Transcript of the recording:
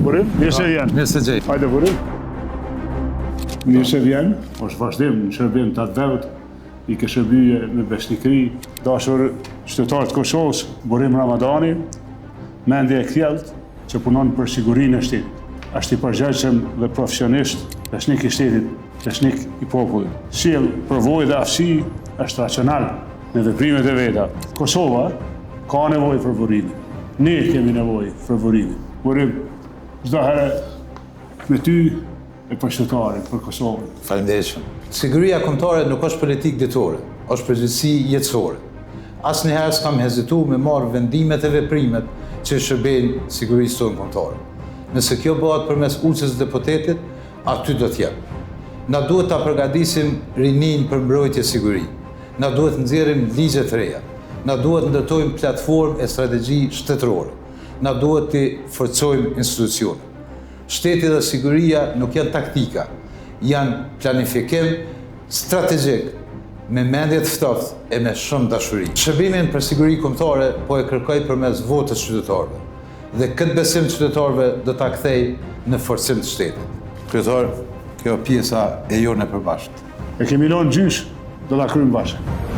Burim, mirë se vjen. Mirë se gjej. Hajde Burim. Mirë se vjen. Është vazhdim në shërbim të atdheut, i ke shërby me besnikëri. Dashur qytetarë të Kosovës, Burim Ramadani, mendje e kthjellët që punon për sigurinë e shtetit. Është i përgjegjshëm dhe profesionist, besnik i shtetit, besnik i popullit. Sjell përvojë dhe aftësi, është racional në veprimet e veta. Kosova ka nevojë për Burimin. Ne kemi nevojë për Burimin. Burim, çdo herë me ty e për qytetarin, për Kosovën. Faleminderit shumë. Siguria kombëtare nuk është politikë ditore, është përgjegjësi jetësore. Asnjëherë s'kam hezitu me marrë vendimet e veprimet që i shërbejnë sigurisë tonë kombëtare. Nëse kjo bëhet përmes ulëses së deputetit, aty do të jem. Na duhet ta përgatisim rininë për mbrojtje e siguri. Na duhet të nxjerrim ligje të reja. Na duhet të ndërtojmë platformë e strategji shtetërore. Na duhet t'i forcojmë institucionet. Shteti dhe siguria nuk janë taktika, janë planifikim strategjik me mendje të ftohtë e me shumë dashuri. Shërbimin për siguri kombëtare po e kërkoj përmes votës së qytetarëve dhe këtë besim të qytetarëve do ta kthej në forcim të shtetit. Kryetar, kjo pjesa e jonë e përbashkët. E kemi lënë gjysë, do ta kryjmë bashkë.